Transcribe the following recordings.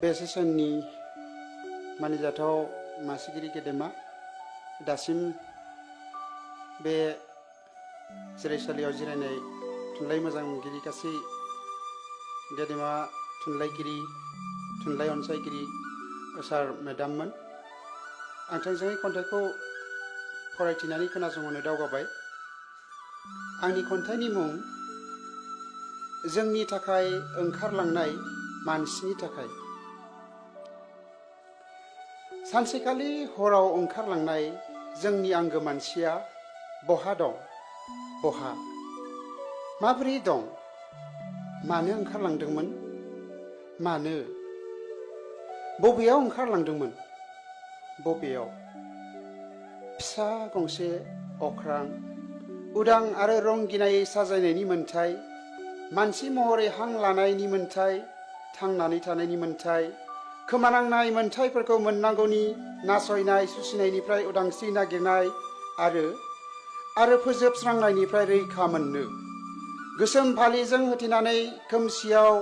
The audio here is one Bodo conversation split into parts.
बे सेसननि मानिजाथाव मासिगिरि गेदेमा दासिम बे जिरायसालियाव जिरायनाय थुनलाइ मोजां मोनगिरि गासै गेदेमा थुनलाइगिरि थुनलाइ अनसायगिरि सार मेडाममोन आं थोंजोङै खन्थाइखौ फरायथिनानै खोनासंहोनो दावगाबाय। आंनि खन्थाइनि मुं जोंनि थाखाय ओंखारलांनाय मानसिनि थाखाय। सानसेखालि हराव ओंखारलांनाय जोंनि आंगो मानसिया बहा दं, बहा, माबोरै दं, मानो ओंखारलांदोंमोन, मानो, बबेयाव ओंखारलांदोंमोन, बबेयाव? फिसा गंसे अख्रां उदां आरो रंगिनायै साजायनायनि मोन्थाय, मानसि महरै हां लानायनि मोन्थाय, थांनानै थानायनि मोन्थाय, खोमानांनाय मोन्थायफोरखौ मोननांगौनि नासयनाय सुसिनायनिफ्राय उदांस्रि नागिरनाय आरो फोजोबस्रांनायनिफ्राय रैखा मोननो, गोसोम फालिजों होथेनानै खोमसियाव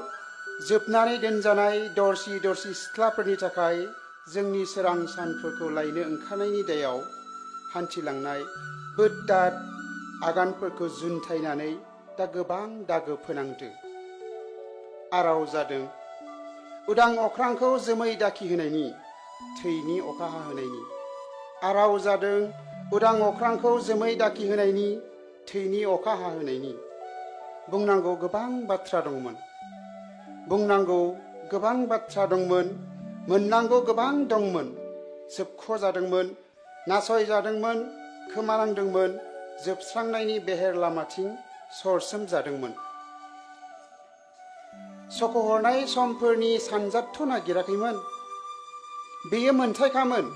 जोबनानै दोनजानाय दरसि दरसि सिथ्लाफोरनि थाखाय जोंनि सोरां सानफोरखौ लायनो ओंखारनायनि दायाव हान्थिलांनाय बोददाद आगानफोरखौ जुनथायनानै दा गोबां दागो फोनांदों। आराव जादों उदां अख्रांखौ जोमै दाखिहोनायनि, थैनि अखा हाहोनायनि। आराव जादों उदां अख्रांखौ जोमै दाखिहोनायनि, थैनि अखा हाहोनायनि। बुंनांगौ गोबां बाथ्रा दंमोन, बुंनांगौ गोबां बाथ्रा दंमोन, मोननांगौ गोबां दंमोन, सोबख'जादोंमोन, नासयजादोंमोन, खोमानांदोंमोन, जोबस्रांनायनि बेहेर लामाथिं सरसोमजादोंमोन। सख'हरनाय समफोरनि सानजाबथ' नागिराखैमोन। बेयो मोन्थायखामोन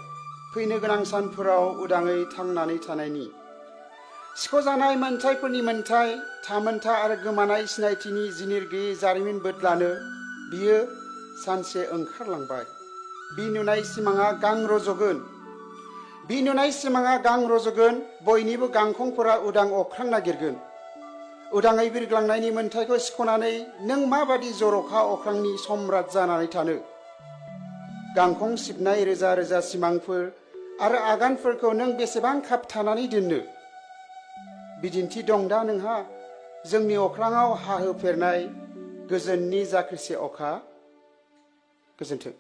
फैनो गोनां सानफोराव उदाङै थांनानै थानायनि। सिख'जानाय मोन्थायफोरनि मोन्थाय, थामोन्था आरो गोमानाय सिनायथिनि जिनिर गैयै जारिमिन बोदलानो बियो सानसे ओंखारलांबाय। बि नुनाय सिमाङा गां रज'गोन, बि नुनाय सिमाङा गां रज'गोन, बयनिबो गांखंफोरा उदां अख्रां नागिरगोन। उदाङै बिरग्लांनायनि मोन्थायखौ सिख'नानै नों माबादि जर'खा अख्रांनि सम्राट जानानै थानो? गांखं सिबनाय रोजा रोजा सिमांफोर आरो आगानफोरखौ नों बेसेबां खाबथानानै दोननो? बिदिन्थि दं दा नोंहा जोंनि अख्राङाव हाहोफेरनाय गोजोननि जाख्रिसे अखा? गोजोन्थों।